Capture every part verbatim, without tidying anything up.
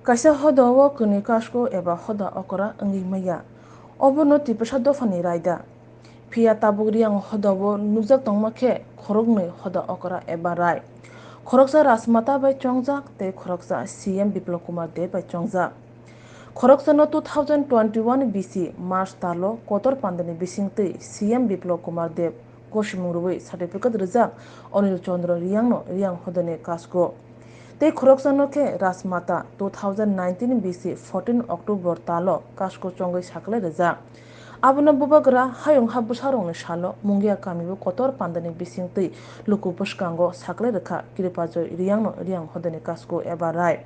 Kaisa hoda o kwnwi kasko eba hoda okra wngwi maya, obono Tiprasa dophani raida. Phiya tabuk Riyang hoda o nukjak tongma khe khoroknwi hoda okra eba rai. Khoroksa Rajmata bai chongjak tei khoroksa C M Biplab Kumar Deb bai chongjak. Khoroksano two thousand twenty-one B C March talo kotor pandani bisingtwi C M Biplab Kumar Deb gosimung rwui certificate rwjak Anil Chandra Riyangno Riyang hodani kasko. Tei khoroksano khe Rajmata two thousand nineteen B C fourteen October talo kasko chongwi saklai rwjak. Abono bubagra hayung ha bwsarokni salo Mungia kamibo kotor pandani bisingtwi luku bwskango saklai rwkha Kripajoy Riyangno Riyang hodani kasko eba rai.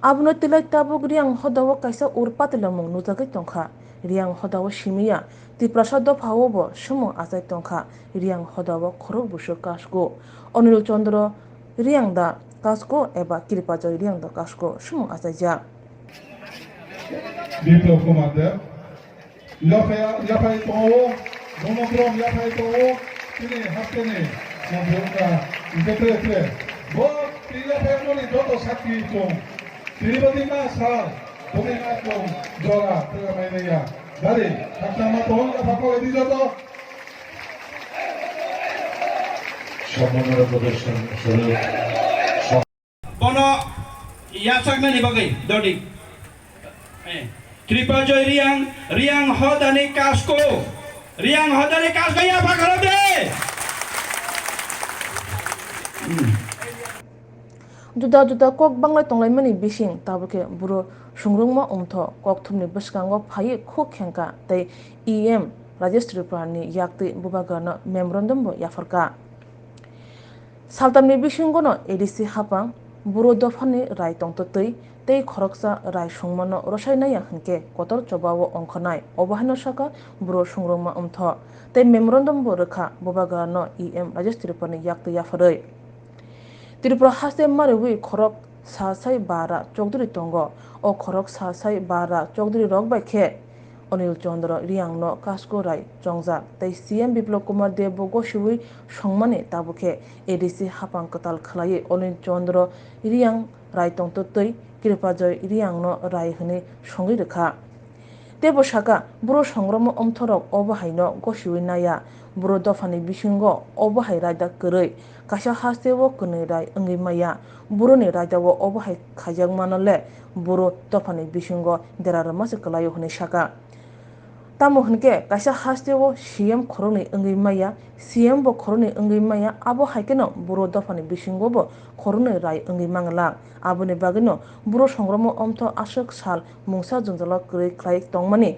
Abono twilai tabuk Riyang hodao kaisa ur patilamung nujagwi tongkha. Riyang hodao simiya Tiprasa dophaobo swmung achai tongkha. Riyang hodao khorok busu kasko Anil Chandra Riyang da kasko eba Kripajoy Riyang da kasko swmung achaijak. Biplab Kumar Deb. Yaphaya, yaphai tongo, monokrom yaphai tongo, tini hasteni, mabirokna, hingke tre tre. Bo tini yaphai moni joto sakki chung. Tini bodi ma sal, bodi ma chung, jora, tera mai maya. Dari, hakna ma tong, yapha kau edi joto. সম্মাননা প্রদর্শন স্বরূপ Bono yachaknani bagwi dodi. Eh, Kripajoy Riyang, Riyang hodani kasko. Riyang hodani kasko yapha khorok de. Juda juda kok banglai tonglaimani bising tabukhe buro sungrungma umtho kokthumni bwskango phaiwi khuk khengkha tei E M Rajesh Tripurani yaktwi bubagrano memorandum bo yapharkha. Saltamni bisingono A D C hapang, buro dophani rai tongtwtwi tei khoroksa rai sungmano rwsai naiya hinkhe kotor chobao ongkhornai, obo haino sakha buro sungrungma umtho tei memorandum bo rwkha bubagrano E M Rajesh Tripurani yaktwi yapharwi. Tripura haste mariwi khorok sa sai bara chokdri tongo, o khorok sa sai bara chokdri rok bai khe Anil Chandra Riyangno kasko rai chongjak tei C M Biplab Kumar Deb bo gosiwi songmani tabukhe A D C hapang kwtal khwlaiwi Anil Chandra Riyang rai tongtwtwi Kripajoy Riyangno rai hwnwi songwi rwkha. Teibo sakha, buro songrokma omthorok obo haino gosiwi naiya, buro dophani bisingo obo hai raida kwrwi, kaisa hasteo kwnwi rai wngwi maya, buroni raidao obo hai khaijakmano le buro dophani bisingo dera rwma se kwlaio hwnwi sakha. Tamo hwnkhe kaisa hasteo C M khoroknwi wngwi maya, C M bo khoroknwi wngwi maya, abo hai kheno buro dophani bisingo bo khoroknwi rai wngwi manglak. Aboni bagwino buro songrokma omtho aswk sal mungsa jwngjalo kwrwi khlai tongmani.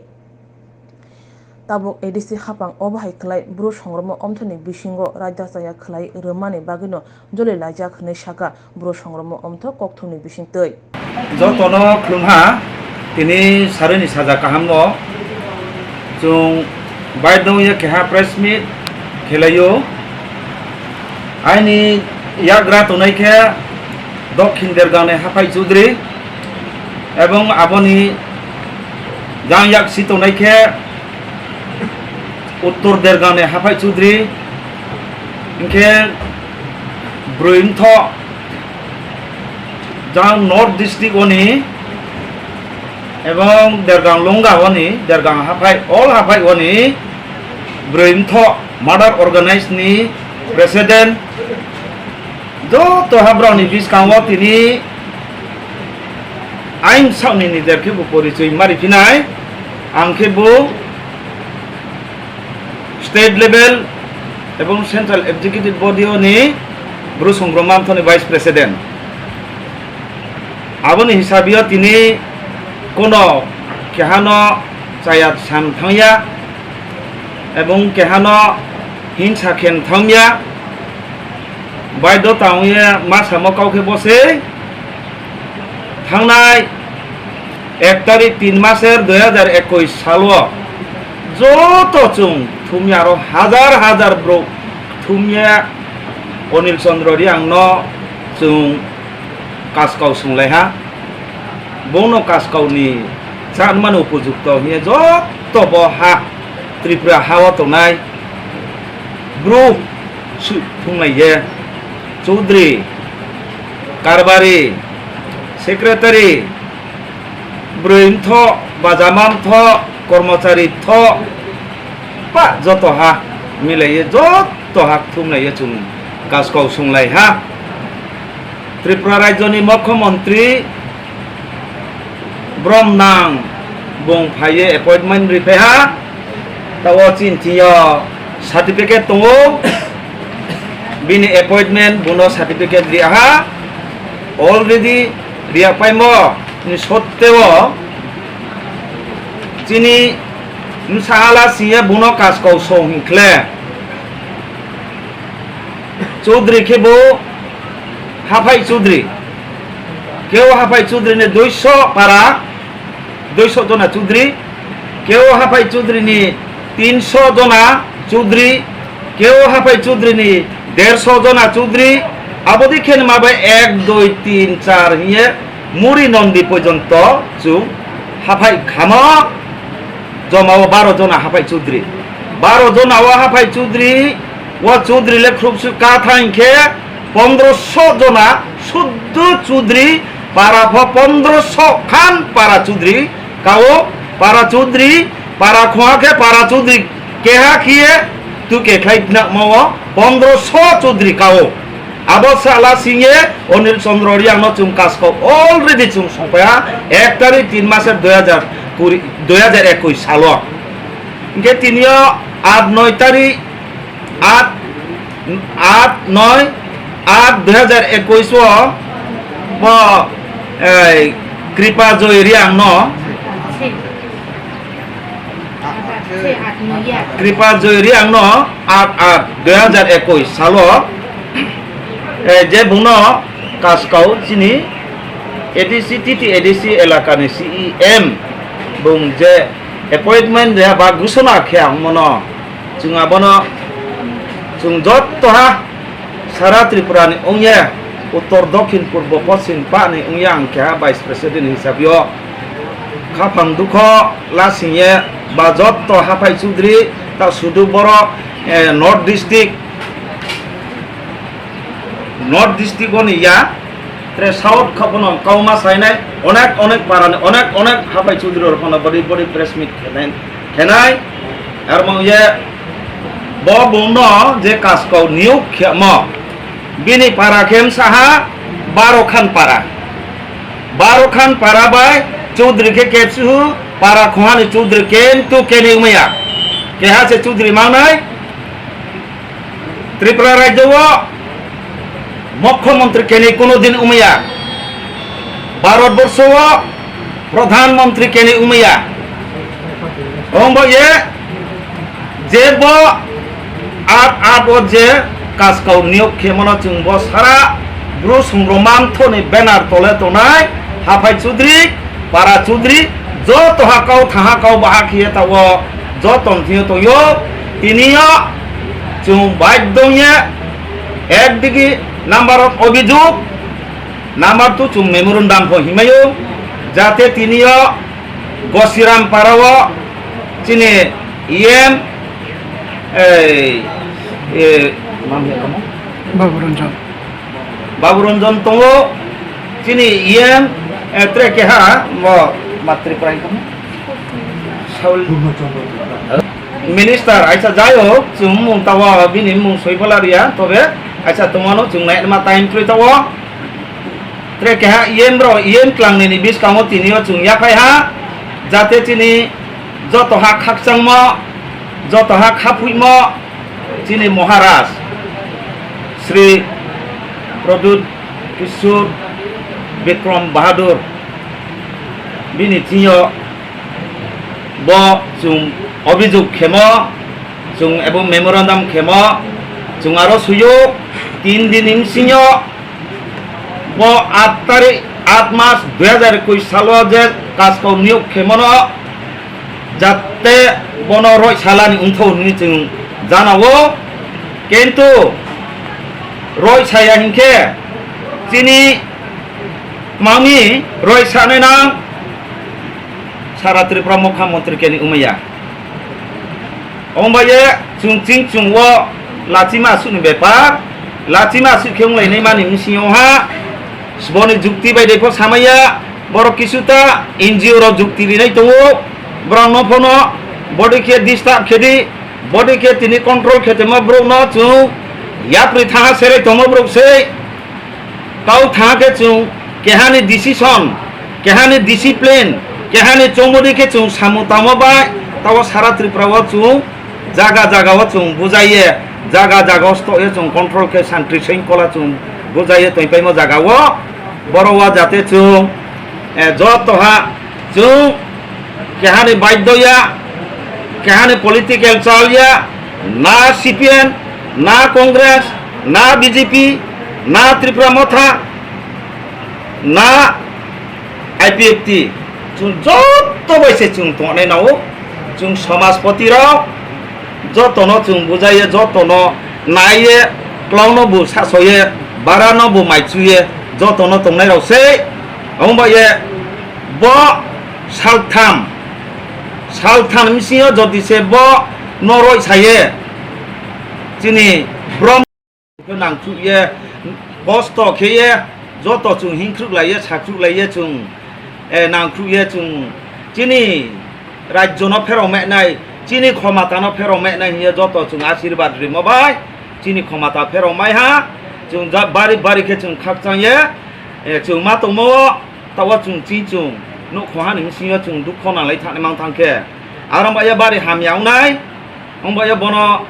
Tabuk A D C hapang obo hai khlai buro songrokma omthoni bisingo raida chaya khlai rwmani bagwino joli laijak hwnwi sakha buro songrokma omtho kokthumni bisingtwi. Jotono khulumha, tini saruni saja kahamno chwng baidong ya keha press meet khelaio. Aini yagra tongnai khe Dokhin Dergang ni Haphai Chudri ebong aboni jang yak si tongnai khe Uttor Dergang ni Haphai Chudri, hinkhe brwi mtho jang North District oni ebong Dergang Longga oni, Dergang Haphai, all Haphai oni brwi mtho mother organize ni president. Joto habrokni bwskango tini ain sakni nijer khe bo porichoi mari phinai, ang khe bo state level ebong central executive body ni bwrwi songrokma mthoni vice president. Aboni hisabio tini kono kehano chaya sam thangya ebong kehano hinsa khen thangya. Baidota wngya ma samo kau khe bo se thangnai ek tarik tin maser dui hajar ekwis salo joto chwng thumya aro hajar hajar borok thumya Anil Chandra Riyang no chwng kaskau swnglaikha. Bono kaskau ni chanmani upojukto hiya joto bo ha Tripura ha o tongnai bru su-, thunglai ye Chaudhary, Karbari, Secretary, Bwrwi mtho, bajama mtho, kormochari tho, ba joto ha milaiye, joto ha thumlaiye chwng kaskau sunglai ha. Tripura rajyoni mukhyamantri brom nang bung phaiye appointment riphai ha. Tao chini thio certificate tongo, bini appointment buno certificate riya ha. Already riya paimo ni sotteo chini msahala siye buno kaskau song hinkhle. Chaudhary khe bo Haphai Chaudhary. Keo Haphai Chaudhary ni duiso para, duiso jona Chaudhary. Keo Haphai Chaudhary ni tinso jona Chaudhary. Keo Haphai Chaudhary ni derso jona Chaudhary. Abodi khe ma bai ek, dui, tin, char hiye muri nondi porjonto chwng Haphai khamo. Joma o baro jona Haphai Chaudhary. Baro jona o Haphai Chaudhary, o Chaudhary le khrupsu ka tha hinkhe pondroso jona suddo Chaudhary, para pho pondroso khan para Chaudhary kao, para Chaudhary, para khwa khe para Chaudhary keha khiye tu ke khlai na mo o pondroso Chaudhary kao. Abo sala singye Anil Chandra Reang no chwng kaskau already chwng songpaiha ek tarik tin maser dui hajar kuri, dui hajar ekush salo. Hinkhe tinio at noi tarik, at, at noi, at dui hajar ekush o bo, ei, Kripa Joy Reang no Kripa Joy Reang no at at dui hajar ekush salo, eh, je bungno kaskau chini A D C, T T A D C elakani C E M bung je appointment reha ba gusona khe ang mono chwng abono chwng jotto ha Sara Tripura ni wngya, uttor, dokhin, purbo, poschim, pani wngya ang keha vice president hisabyo. Khaphang dukho lasingye ba jotto Haphai Chaudhary, ta sudu boro, eh, North District, North District oni ya, tre South khaphano kauma sainai, onek onek parani, onek onek Haphai Chaudhary rok phano body body press meet khenai, khenai, armang ye bo bungno je kaskau niyok khemo. Bini para khe wngsaha Baro Khan para. Baro Khan para bai Chaudhary khe kepsuhu para khungani Chaudhary kentu kenwi wngmaya. Keha se Chaudhary mangnai Tripura rajyo o mukhyamantri kenwi kuno din wngmaya. Bharat borsho o pradhan mantri kenwi wngmaya. Ongbo ye je bo at at o je kaskau niyok khemano chwng bo sara Bru Songro Manthoni banner tole tongnai Haphai Chaudhary, Para Chaudhary, joto ha kau thaha kau baha khiye ta o joto thio tongyo. Tiniyo chwng baidhyo ye ekdigi number of obhijog, number two chwng memorandum pho himayo, jate tiniyo Gosiram para o chini E M, ei, e, Babu Ranjan. Babu Ranjan tongo, chini E M, eh, tre keha, mo matri prai tong. Saul. Minister, aisa jai hok, chwng mung tawa, bini mung soi phala riya, tobe, aisa tomano chwng nai ma time troi tawa. Tre keha E M bro, E M tlang nini biskango tini o chwng yaphai ha, jate chini joto ha khakchangmo, joto ha khaphuimo, chini Maharaj Shri Pradyut Kishore Bikram Bahadur bini thing yo bo chwng obhijog khemo, chwng ebo memorandum khemo, chwng aro suyo tin din ni bisingo bo at tarik, at mas dui hajar ekush salo je kaskau niyok khemono, jate bono roi salani wngthok hinwi chwng janao, kintu roi saya hinkhe chini mangni roi sanai nang sara Tripura mukhyamantri keni wngmaya. Omo bai ye chwng ching chwng o lachima aswkni bepar, lachima aswk khe wnglainai mani bwswng ha, boni jukti bai de pho samaya, Borok kisuta N G O rok jukti rinai tongo, borokno phano body khe disturb khe di, body khe tini control khe tongma borokno chwng yapri thaha serai tongma borok se. Kau thaha khe chwng kehani decision, kehani discipline, kehani chongmodi khe chwng samung tangma bai, tabo sara Tripura o chwng jaga jaga o chwng bujaiye, jaga jaga o stoye chwng control khe santri sengkola chwng bujaiye tongpaimo jaga o, borok o jate chwng, eh, joto ha chwng kehani baidho ya, kehani political chal ya, na C P M, na Congress, na B J P, na Tripura Motha, na I P F T, chwng joto bai se chwng tongnai nao, chwng samajpoti rok jotono chwng bujaiye, jotono naiye, kwlauno bo sasoye, barano bo maichuye, jotono tongnai rok se. Omo ye bo saltham, saltham bisingo jodi se bo noroi saye, chini brom nangkhuk ye, kosto khe ye, joto chwng hingkhruk lai ye, sakhuk lai ye chwng, eh, nangkhuk ye chwng chini rajyo no pherok menai, chini khomata no pherok menai hiye joto chwng asirwad rimo bai, chini khomata pherok mai ha, chwng ja bari bari khe chwng khakchang ye, eh, chwng ma tongmo o, tabo chwng chini chwng nuk khoha ni bisingo chwng dukho nanglai thani mang thang khe, aro ba ye bari hamya wngnai. Wng bai bono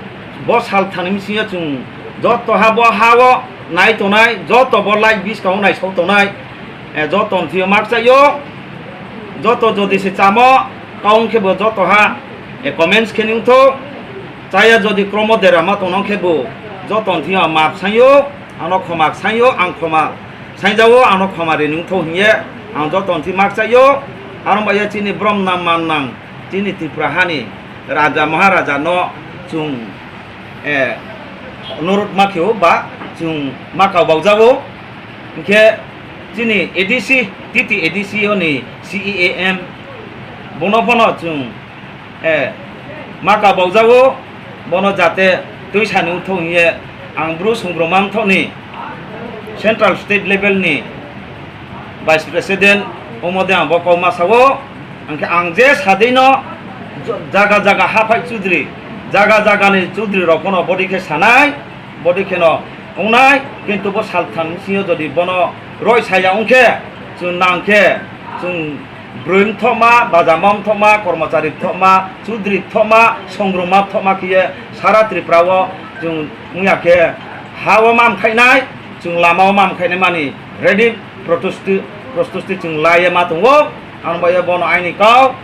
bo salthani bisingo chwng joto ha bo ha o nai tonai, joto bo live bwskango naisok tonai, eh, joto ni thwiyo mak chaio, joto jodi se chamo, kau wng khe bo joto ha, eh, comments khe ni wngtho, chaya jodi kromo dera ma tongno khe bo joto ni thwiyo map saio, ano khoma saio, ang khoma saijago, ano khoma rini wngtho hiye ang joto ni thwi mak chaio, aro bai chini brom nang man nang. Chini Tripura hani raja maharaja no chwng, eh, onurot ma kheo ba chwng ma kau baujago. Hinkhe chini A D C, T T A D C oni C E A M bono phano chwng, eh, ma kau baujago, bono jate twi sani wngthok hiye ang bru songro mangthokni central state level ni Vice President, omo de ang bo kok ma sao. Hingke ang je sadino jaga jaga haphai chudri, jaga jaga ni chudri rok no bodi khe sanai, bodi khe no wngnai, kintu bo salthang bisingo jodi bono roi saya wngkhe, chwng nangkhe, chwng brwi wngthokma, bajama wngthokma, kormochari wngthokma, chudri wngthokma, songrongma wngthokma khiye sara Tripura o chwng wngya khe ha o ma mkhainai, chwng lama o ma mkhainai mani ready. Protestuti, protestuti chwng laiye ma tongo. Ang bai ye bono aini kau,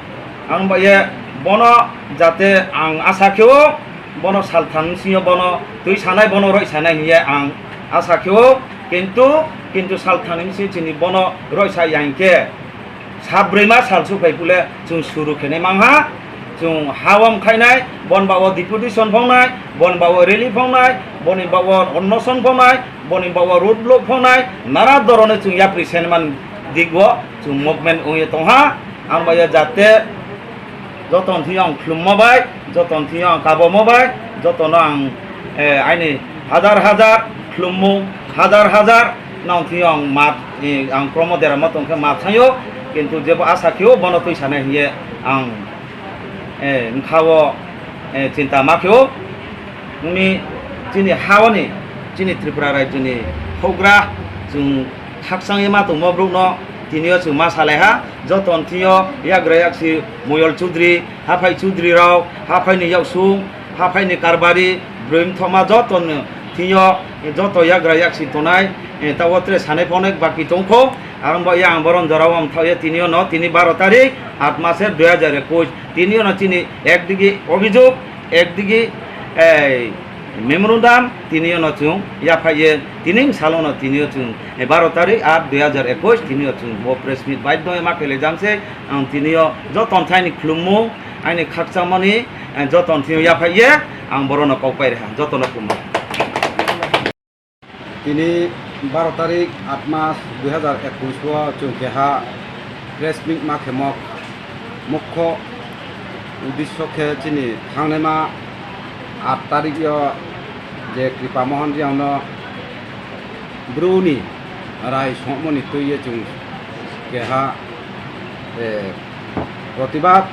ang bai ye bono jate ang asa kheo, bono salthang bisingo bono twi sanai, bono roi sanai hiye ang asa kheo. Kintu, kintu salthang ni bisingo chini bono roi sa yang khe, sabrwi ma sal su phai pule chwng suru khenai mangha. Chwng ha o mkhainai, bon ba o deputation phongnai, bon ba o rally phongnai, boni ba o onnoson phongnai, boni ba o road block phongnai, nana dorone chwng yapri senman dik o chwng movement wngye tongha. Ang bai o jate joto ni thwiyo ang khulumma bai, joto ni thwiyo ang kabomo bai, joto no ang, eh, aini hajar hajar khulummung, hajar hajar nang thwiyo ang map, eh, ang kromo deramo tongkhe map sanyo, kintu jebo asa kheo bono twi sanai hiye ang eh, wngkha o, eh, chinta ma khe o. Wngni chini ha oni, chini Tripura rajyoni houhgra, chwng khakchangwi ma tongmo borokno tini o chwng ma salai ha. Joto ni thwiyo yagra yaksi Moyol Chudri, Haphai Chudri rok, Haphai ni yaksung, Haphai ni karbari, brwi wngthokma joto ni thwiyo, joto yagra yaksi tonai, eh, tabo tre sanai phonai baki tongkho. Aro bo yang boron jora o wngthok ye tini o no, tini baro tarik, aat mase dui hajar ekush. Tini ono chini ekdigi obhijog, ekdigi, eh, memorandum, tini ono chwng yaphai ye, tini salo no tini o chwng, eh, baro tarik aat dui hajar ekush, tini o chwng bo press meet baidhyo ma khe le jang se, ang tini o joto ni thani khulumung, aini khakchangmani, eh, joto ni thani yaphai ye, ang boro no kok pai reha, joto no khulumung. Tini baro tarik aat mas dui hajar ekush o chwng keha press meet ma khemo mukho uddesyo khe chini thangnaima aat tarik o je Kripa Mohan Reang no bru ni rai songmani twi ye chwng keha eh, protibad.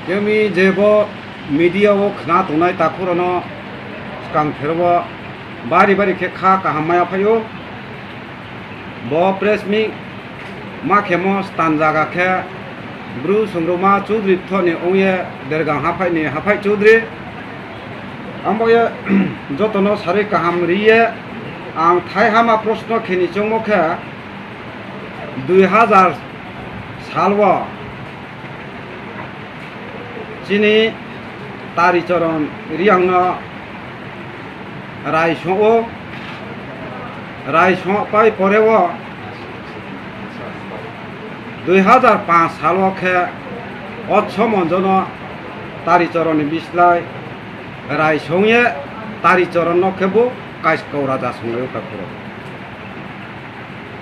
Kemi jebo media o khna tongnai takhurano skang pherbo bari bari khe kha kaham maya phaio. Bo press meet ma khemo stan jaga khe Bru Songroma Chudri Pthoni ongye Dergang haphaini haphai Chudri. Ambo ye jotono sarwi kaham riye ang thai hama proshno kheni chongmo khe dui hazar salwo chini Tari Choron Riyangno rai song-o, rai song pai poreo dui hazar panch salo khe Otso Monjono Tari Choronni bislai rai songye Tari Choronno khe bo Kaiskau raja songlaio takhuro.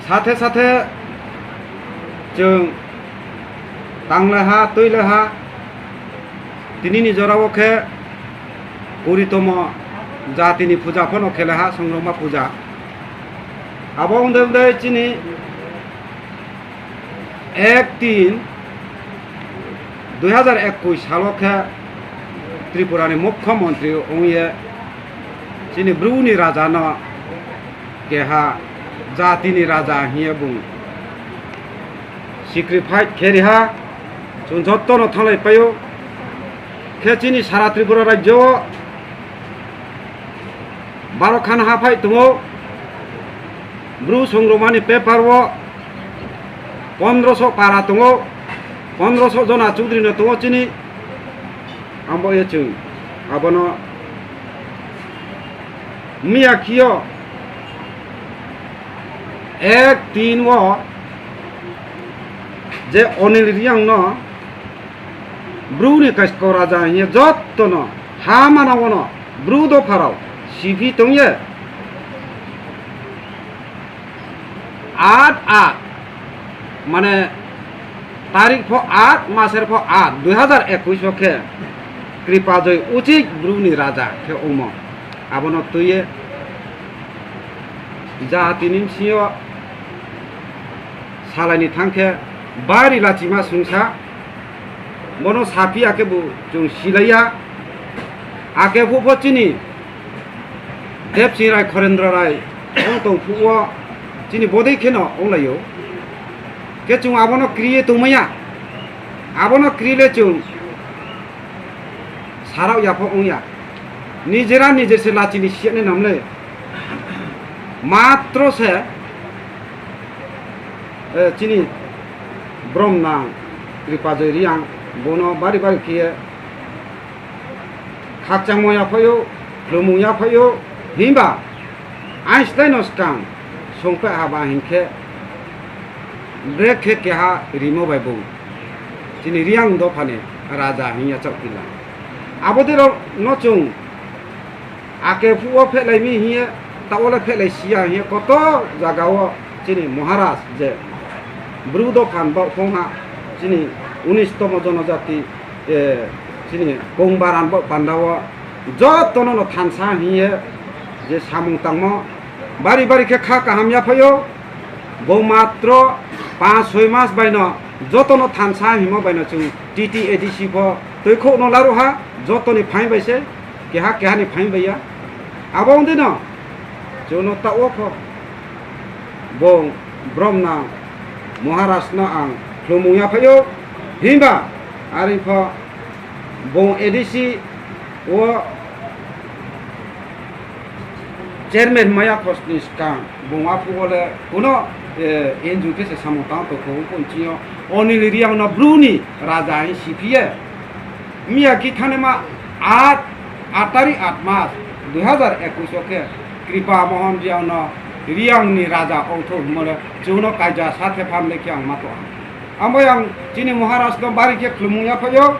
Sathe sathe chwng tanglaiha, twilaiha, tinini jorao khe puritomo jatini puja phano khelaiha, Songroma puja. Abo wngde wngde chini ek tin dui hazar ekush salo khe Tripurani Mukhyamantri wngye chini Bruni rajano keha jatini raja hiye bung sacrifice khe riha, chwng jottono thanglai paio. Khe chini sara Tripura rajyo o baro khan haphai tongo, Bru Songromani paper o pondroso para tongo, pondroso jona Chudri no tongo chini. Ambo ye chwng abono miya khiyo ek tin o je Onil Riyang no Bruni Kaiskau raja hiye jottono ha mana ono Bru dopharao sipi tongye at at mane tarik pho at maser pho at dui hazar ekush o khe Kripajoy Uchik Bruni raja khe omo abono twiye jatini bisingo salaini thangkhe bari lachima sungsa. Bono saphi akhe bo chwng silaiya. Akhe phupho chini Debsing Rai, Khorendra Rai wng tong phupho chini bodei kheno wnglaio. Khe chwng abono kriye tongmaya. Abono krile chwng sarao yapho wngya. Nijera nijer se lachini siyakni namle. Matro se, eh, chini brom nang Kripajoy Riyang bono bari bari khiye khakchangmo yaphaio, khulumung yaphaio, himba aislai no skang songpe haba hinkhe brek khe keha rimo bai bo chini Riyang dophani raja hinya chok pila. Abodero no chwng Ake phuo phelai mi hiye, ta ole phelai siya hiye, koto jaga o chini Maharaj je Bru dophan bo phongha chini unis tomo jonojati, eh, chini Kongbaran bo panda o jotono no thansa hiye je samung tangmo bari bari khe kha kaham ya phaio. Bo matro panch soi mas baino jotono thansa himo baino chwng T T A D C pho twikhokno laruha, jotoni phain bai se, keha kehani phain bai ya. Abo wngdino chwngno ta o pho bong bromna Maharajno ang khlumung ya phaio, himba ari pho bong A D C o chairman maya khosni skang bung aphuo le kuno, eh, N G O khe se samung tang tongkho, wngkhe chini o Onil Riyang no Bru ni raja hin sipiye. Miya ki thani ma aat, aat tarik aat mas dui hazar ekush o khe Kripa Mohan Riyang no Riyang ni raja ongtho hwnmale chwngno kaija sa the phan le khe ang ma to ang. Amo yang chini Maharaj no bari khe khlumung ya phaio.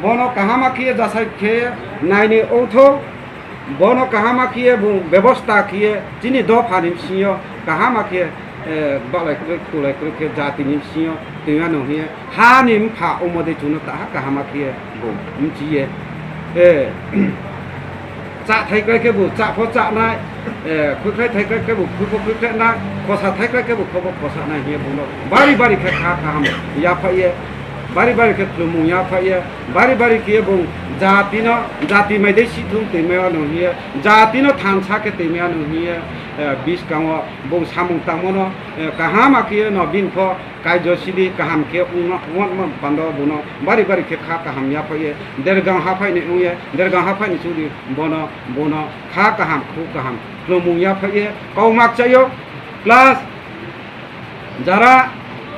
Bono kahama khiye jasai khe naini ongtho, bono kahama khiye bo bebosta khiye chini dophani bisingo kahama khiye, eh, balai kwrwi, tulai kwrwi khe jatini bisingo twi mano hiye hani bwkha omode chwngno taha kahama khiye bo mchiye, eh, cha thai kai khe bo cha pho chanai, eh, khukhlai thaikhlai kebo khukbo khukhlai na, khosa thaikhlai kebo khobo khosa na hiye bungno bari bari khe kha kaham yaphaiye, bari bari khe khulumung yaphaiye, bari bari khe bung jatino, jati mai dei sithung twi maya nung hiye, jatino thansa khe twi maya nung hiye, eh, biskango bung samung tangmano, eh, kaham akhe no bini pho kaijo sidi kaham khe wngno, wngma pando bono bari bari khe kha kaham yaphaiye, Dergang haphaini wngye, Dergang haphaini chudi bono, bono kha kaham, khu kaham, khulumung yaphaiye, kau makchaio, plus jara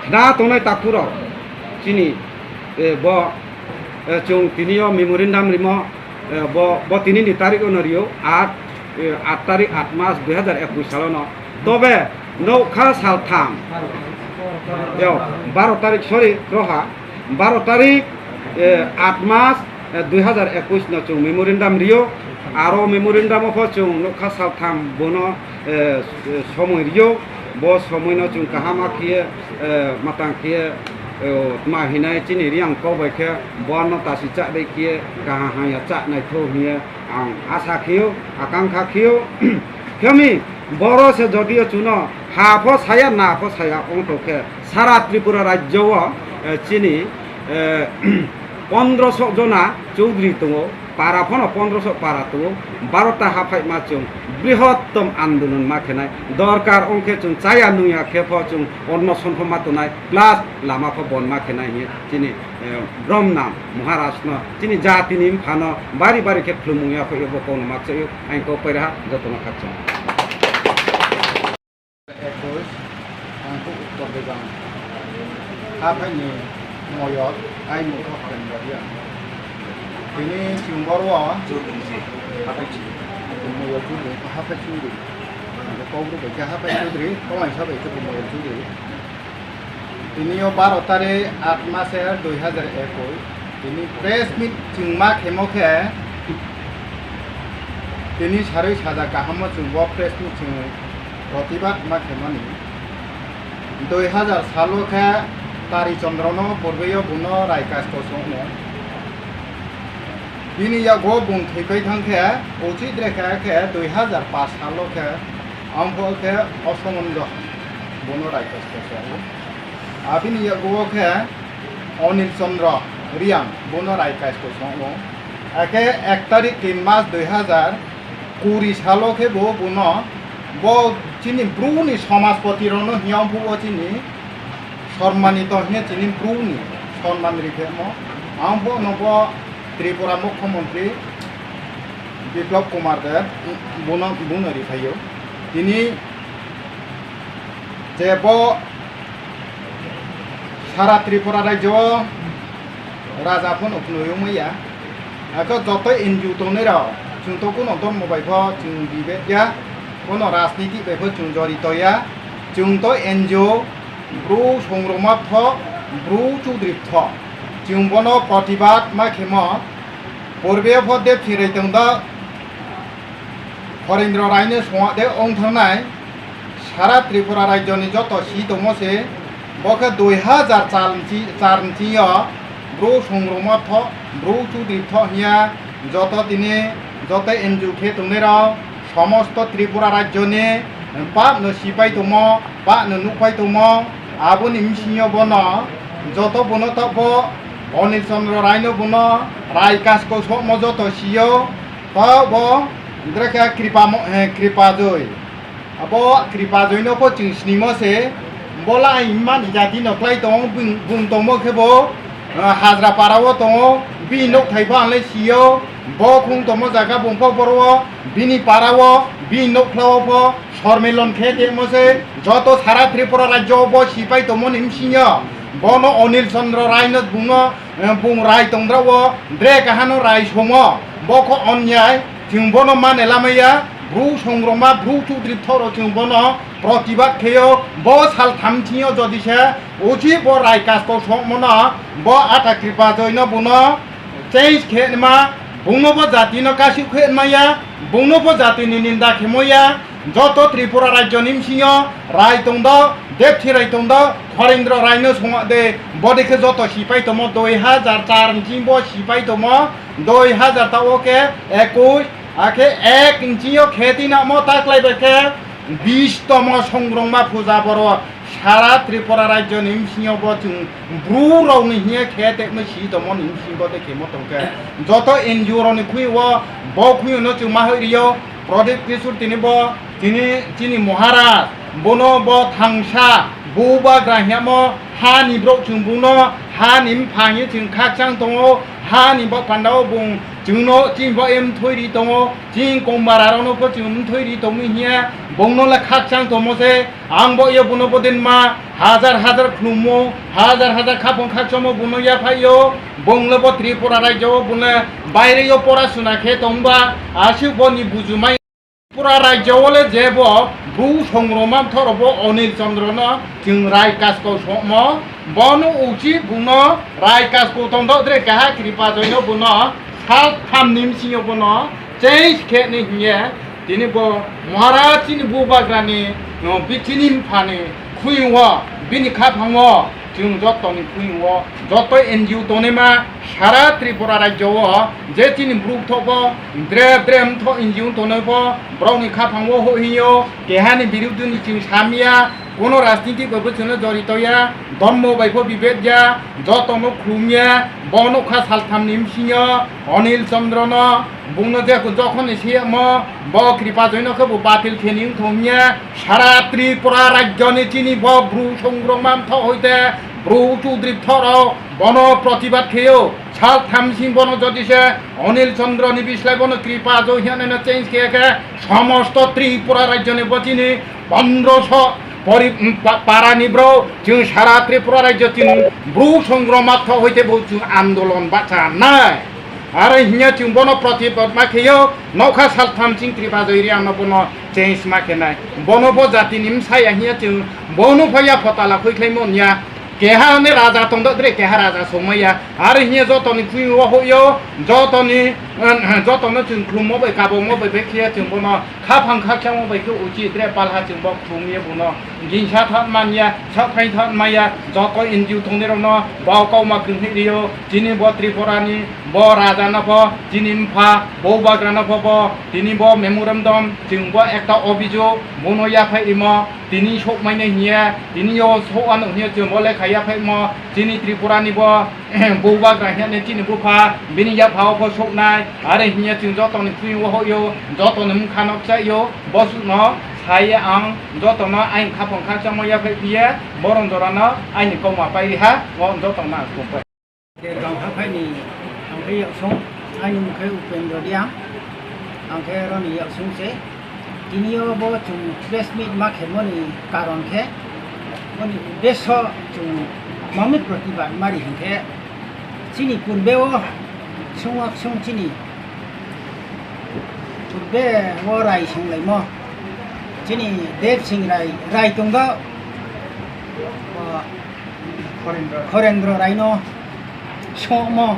khna tongnai takhurok chini, eh, bo, eh, chwng tini o memorandum rimo, eh, bo, bo tini ni tarik ono rio, aat, eh, aat tarik, aat mas dui hazar ekush salono. Tobe nokha saltham, yo, baro tarik, sorry, roha, baro tarik, eh, aat mas, eh, dui hazar ekush no chwng memorandum rio, aro memorandum o pho chwng nokha saltham bono, eh, somoi rio, bo somoi no chwng kaham akhe, eh, matang khe, eh, tma hinai chini Riang kok bai khe bo no tasi cha dei khe kaham hamya cha naitho hiye ang asa kheo, akangkha kheo. Khemi boro se jodio chuno ha pho saya, na pho saya, ongtho khe sara Tripura rajyo o, eh, chini, eh, pondroso jona chowdhury tongo, para phano pondroso para tongo, barota haphaima chwng brihottom andolon ma khenai, dorkar ongkhe chwng chaya nungya khe pho chwng onnoson pho ma tongnai, plus lama pho bon ma khenai hinwi chini, eh, Bromnam Maharaj no chini jatini phano bari bari khe khulumung ya phaio, bo kokno makchaio, ang kok pairaha jotono khakchang. Ekush, ang khe Uttor Degam haphaini moyot, ai mungkha Prem Baria. Tini chwng boro Moyot Chudri, haphai Chudri. Ang khe Kokborok bai khe haphai Chudri, Kolaisa bai khe Moyot Chudri. Tini o baro tarik aat maser dui hazar ekush. Tini press meet chwng ma khemo khe, tini sarwi saja kaham o chwng bo press meet chwng protibad ma khemani. Dui hazar salo khe Tari Chandra no purbeyo buno rai kasto songmo. Bini yago bung thwipai thang khe, uchit rekha khe dui hazar paanch salo khe, ampho khe Osomondo buno rai kasto songo. Abini yago khe Anil Chandra Reang bono rai kasto songo. Ake ek tarik tin mas dui hazar kuri salo khe bo bono bo chini Bru ni somajpoti rok no hiya phuo chini sormanito hiya chini Bru ni sorman ri khe mo. Ang bo no bo Tripura Mukhyamantri Biplab Kumar Deb bono bono ri phaio. Tini je bo Sara Tripura rajyo o raja phano khwnwi wngmaya. Eko joto N G O tongnai rok, chwng to kuno dhormo bai pho chwng debate ya, kuno rajniti bai pho chwng jorito ya. Chwng to N G O, Bru songroma pho, Bru chudri pho. Chwng bono protibad ma khemo, purbe pho deb phirai tong da. Horendra Raino songwak de wng thangnai sara Tripura rajyoni joto si tongmo se, bo khe dui hazar char ni chi-, char ni chini o Bru songroma pho, Bru chudri pho hiya joto tini joto N G O khe tongnai rok somosto Tripura rajyoni pap no sipai tongmo, pap no nukpai tongmo, aboni bsingyo bono joto bono tokbo Anil Chandra Raino bono rai kasko sokmo joto sio. Tao bo drekha kripa mo-, eh, kripa joi. Abo kripa joi no pho chwng snimo se. Bola imani jati no klai tongo, bung, bung tongmo khe bo, eh, Hajra para o tongo, bini nok thai pho ang le sio. Bo khung tongmo jaga bung pho boro o, bini para o, bini nok khla o pho, sormilon khe temo se. Joto sara Tripura rajyo o bo sipai tongmo ni bsingyo. Bono Anil Chandra Rai no bung no Eh, bung rai tongdra o, dre kahano rai somo, bokho onyai, chwng bono mane lamaya, Bru songroma, Bru chudri thoro chwng bono protibad kheyo, bo sal thamchio jodi se, uchi bo rai kasko sokmono, bo ata kripa joino bono change khe ma, bungno bo jatino kasik khe maya, bungno bo jatini ninda khe moya, Joto Tripura rajyoni bsingyo rai tongdo, depthi rai tongdo, Horendra Raino songwak de, bode khe joto sipai tomo, dui hazar char ni bo sipai tomo, dui hazar ta o khe ekush, Akhe ek inchi o khe twi namo taklai bai khe bish tomo songrongma puja boro sara Tripura rajyo ni bisingo bo chwng bru rok ni hiye khe tei no si tomo ni bisingo de khemo tongkhe joto N G O rok ni khwi o bo khwi no chwng ma hoi rio Pradip Kishore tini bo tini chini Maharaj bono bo thangsa bubagra hiya mo ha ni borok chwng bung no ha ni bupha hiye chwng khakchang tongo ha ni bo panda o bung chwng no chini bo em thoi ri tongo. Chini kongmara rok no pho chwng mthoi ri tongwi hiya bongno le khakchang tomo se ang bo yo bono bodin ma hajar hajar khlumo hajar hajar khapang khakchangmo bono yaphai yo bong le bo Tripura rajyo o bung le baire yo pora suna khe tongba aswk bo ni bujumai Tripura rajyo o le je bo bru songroma mthoro bo Anil Chandra no chwng rai kasko somo bono uchi bung no rai kasko tong dok dre kaha kripa joino bono sal tham ni bisingo bono change khe ni hiye tini bo Maharaj chini bubagra ni no bichini mphani khuyung o bini khaphang o chwng joto ni khuyung o joto N G O tongnai ma sara Tripura rajyo o je chini bru thok bo drep drep thok N G O tongnai bo borok ni khaphang o ho hiyo keha ni birudhu ni chwng samya Kono rajniti bai bo chwngno jorito ya, dhormo bai pho bibed ya, jotono khulum ya, bo nokha saltham ni bisingo Anil Chandra no bungno je jokhon ni siyamo bo kripa joino khe bo batil khe ni wngthong ya, sara Tripura rajyo ni chini bo bru songrongma mtho hoite bru chudri thoro bono protibad kheyo, saltham sing bono jodi se Anil Chandra ni bislai bono kripa jo hiya no change khe khe somosto Tripura rajyo ni bo chini pondroso pori-, pa-, para ni bro, chwng sara Tripura rajyo chwng bru songroma thok hoite bo chwng andolon bacha nai. Aro hinya chwng bono protibad ma kheyo, nokha saltham chwng Tripura joi ri ano bono change ma khe nai. Bono bo jati ni msaya hinya chwng bono phaya photala khoi khlai mon ya. Keha ne raja tong dok dre, keha raja songmaya. Aro hinya joto ni khuyung o hoyo, joto ni, joto no chwng khulummo bai, kabongmo bai, bekhiya chwng bono Khaphang khakchangma bai khe uchi dre palha chwng bo khum ye bono gingsa thot man ya, saphai thot man ya, joto N G O thongni rokno bo kauma kwrwngwi rio, chini bo Tripura ni bo raja no pho, chini mpha bo bagra no pho bo, tini bo memorandum chwng bo ekta obijog bono yaphai rimo, tini sokmai nai hiya, tini yo sok ano hiya chwng bo lekha yaphai mo, chini Tripura ni bo Bubagra hiya ni chini bupha bini yaphao pho soknai, are hiya chwng joto ni khuyung o hoyo, joto ni mungkha no chaio, bosuk no sai ang joto no aini khaphang khakchangma yaphai phiya, boron jora no aini kokma pai riha, o joto no ang thumpai. Dergaon haphai ni ang khe yaksong, aini mung khe Upendra Reang, ang khe roni yaksong se. Tini o bo chwng press meet ma khe mani karon khe, boni uddesho chwng mami protibad mari hinkhe, chini purbe o chwng o chwng chini purbe o rai songlaimo, chini Dev Singh Rai, Rai tongda, o, Khorendra Rai no songmo,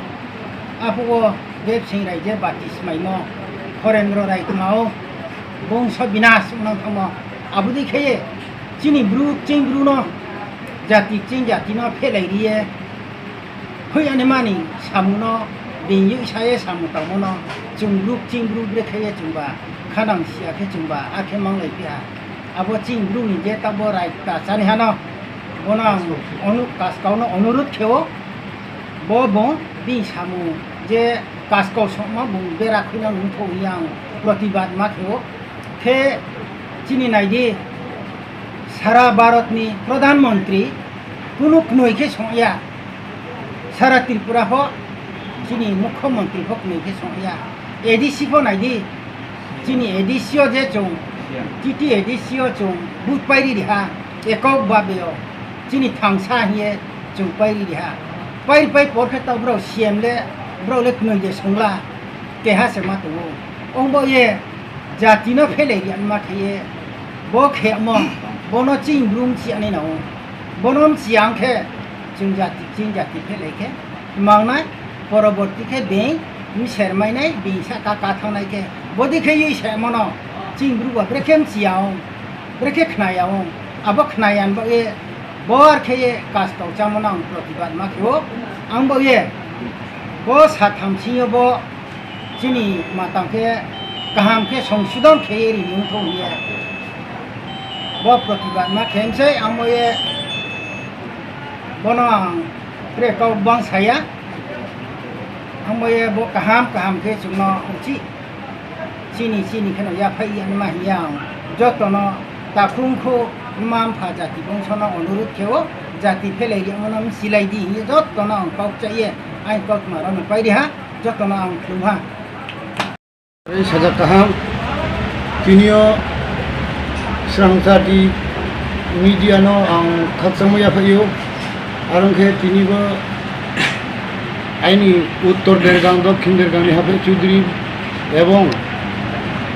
aphuru Dev Singh Rai je bati smaimo, Khorendra Rai tongmao bongso binas wngnang thangmo. Aboni khe chini bru ching bru no jati ching jati no phelai riye, hoi ani mani samu no bini saye samu tangmo no chwng bru ching bru bre khe chwngba khanang siya khe chwngba akhe manglai phiya. Abo chini bru ni je tabo rai ta chani hano, bono ang onu-, kaskau no onurut khe o, bo bo bini samung je kaskau songma bung bera khuina nung thok yang protibad ma khe o. Khe chini nai di, sara Bharat ni Pradhan Mantri kunu knoi khe song ya, sara Tripura pho chini Mukhyamantri pho knoi khe song ya, A D C pho nai di, chini A D C o je chwng, T T A D C o chwng vote pai ri riha, ekok babe o, chini thangsa hiye chwng pai ri riha. Pai pai por khe to bro C M le, bro le knoi de songla, keha se ma tongo. Ongbo ye jati no phelai ri ma khe ye, bo khe mo, bono ching brum chi ani na o. Bono chi ang khe, chwng jati, ching jati phelai khe, mangnai, poroborti khe beng, mser mainai, beng saka ka thangnai khe, bodi khe yui se mono, ching bru ba brekhe mchiya ong, brekhe khnaya ong, abo khnaya bagwi bor khe ye kaskau chamano ang protibad ma khe o, ang bo ye, bo satham sing yo bo chini matang khe kaham khe songsodon khaiwi rini wngthok hiya. Bo protibad ma khe msai, amo ye bono ang tre kok bang saya. Amo ye bo kaham kaham khe chwngno uchi chini chini kheno yaphai ya ma hiya ang. Jotono takhung kho ma mpha jati bongsono onurudh khe o jati phelai ya mano silai di hiya jotono ang kok chaiye ai kok ma rano pai di ha jotono ang khulum ha. Tei sajak kaham, tinio Srangchati media no ang khakchangma yaphaio, arong khe tinibo aini Uttor Dergang, Dokhin Dergang ni haphai Chudri ebong,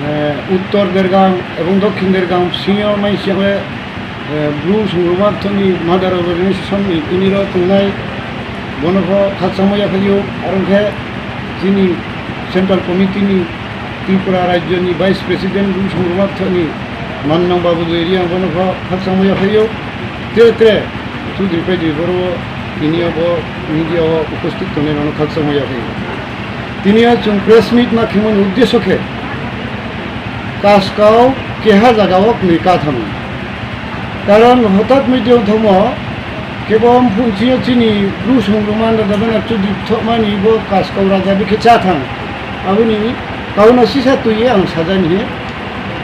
eh, Uttor Dergang ebong Dokhin Dergang bisingo mai siya eh, Bru Songrongma Thokni Mother Organization ni tiniro tongnai, bono pho khakchangma yaphaio, aro khe chini Central Committee ni Tripura Rajyo ni Vice President Bru Songrongma Thokni Mannang Babu Joy Reang bono pho khakchangma yaphaio, tre tre Chudri Paidri Boro tini abo media o upasthit tongnai rokno khakchangma yaphaio. Tini o chwng press meet ma khimani uddesyo khe Kaskau keha jagao kwnwi ka thangwi. Karon hotat media wngthokmo kebo phunchio chini Bru Songrongma Dadabena Chudri thokmani bo Kaskau raja bikhe cha thang. Aboni kauna sisa twiwi ang sajani he.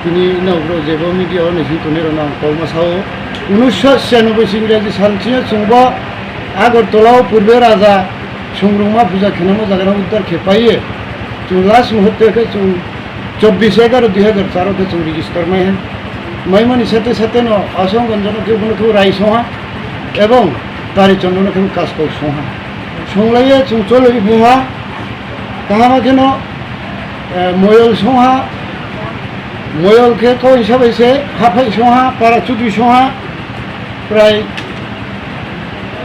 Tini nokro jebo media o naising tongnai rokno ang kokma sao. Unisho chhiyanoboi Ingraji sal chio chwngbo Agartala o purbe raja Songrongma puja khenamo jagano uddar khe paiye. Chwng last muhurte khe chwng chobbish egaroh dui hazar char o khe chwng register mai hai. Maimani sate sate no Asong Gonjo no khe bono khe rai songha ebong Tari Chandra no khe Kaskau songha. Songlaiye chwng cholwi phaiha kahama kheno, eh, Moyol songha, Moyol khe koi sabai se haphai songha, para chudri songha, prai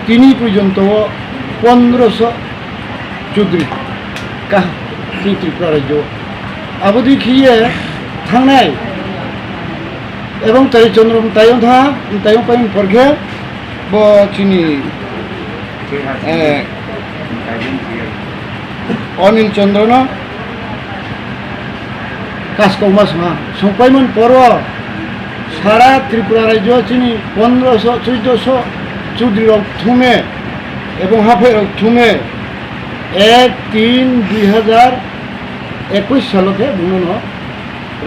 tini porjonto o pondroso Chudri ka chini Tripura rajyo. Abodi khiye thangnai ebong Tari Chandra mtayong tha, mtayong paimani porkhe bo chini, eh, Anil Chandra no Kaskau ma songha. Songpaimani poro sara Tripura rajyo chini pondroso, choidoso Chudri rok thume ebong haphai rok thume ek tin dui hazar ekwis salo khe bungno no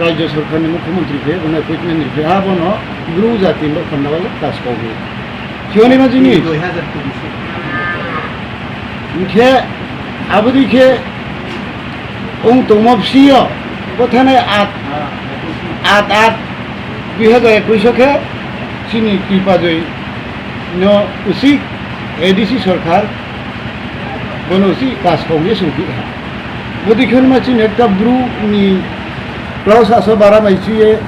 rajyo sorkar ni mukhyamantri khe bungno appointment rikhe abono Bru jati ni khanda wale Kaskau khe. Thiyoni ma jini? Dui hazar kubi se. Hingkhe abodi khe wng tongma bisingo bo thanai at, at, at dui hazar ekwis o khe chini Kripa Joy no usik A D C sorkar bono usik Kaskau hwnwi songphi ha. Bodi khe ma chini ekta Bru ni plus asa bara mai chiye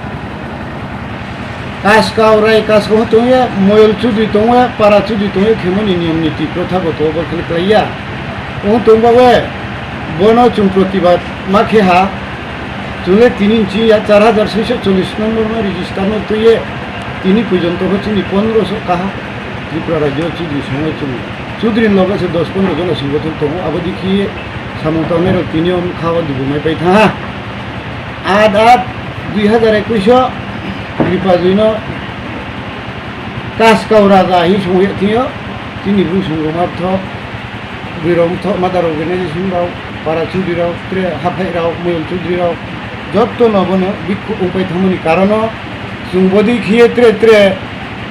Kaskau rai Kaskau tongya, Moyol Chudri tongya, Para Chudri tongya, khemoni niyom niti protha goto bo khel klaiya. Wng tongbawe bono chwng protibad ma khe ha. Chwngno tini chiya char hazar soiso chollish number ma register no twiye tini porjonto bo chini pondroso kaha Tripura rajyo Chudri songwi chwng Chudri ni loge se dos pondro jona songothon tongo, abo dikhi samung tangnai rok tini o kha o dubu mai pai tha ha. At at dui hazar ekwis o Kripa Joy no Kaskau Raja hi songwi thio, chini Bru Songrongma Thok, Bwirok Thok, Mother Organization rok, Para Chudri rok, tre haphai rok, Moyol Chudri rok, jotto no bono bikhu wngpai thangmani karono chwng bodi khiye tre tre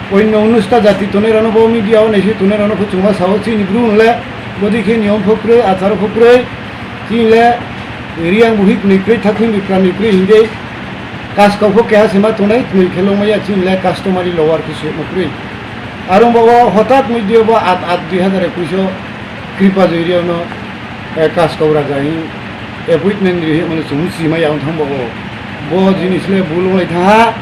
onno unusta jati tonwi rano bo media o naiswi tonwi rano kho chwngma sao chini Bru hwnle bodi khe niyom pho kwrwi, acharo pho kwrwi, chini le Riyang buhi kwnwi kwrwi, thakhwini bwkra nwi kwrwi hingde Kaskau pho keha se ma tongnai, twnwi khe longmaya chini le customary law ar khe suyakma kwrwi. Aro bo o hotat mui dio bo at at dui hazar ekwis o Kripa Joy Riyang no, eh, Kaskau Raja hi appointment ri hi mane chwng si maya wng thang bo o. Bo jinis le bul wng lai thang ha.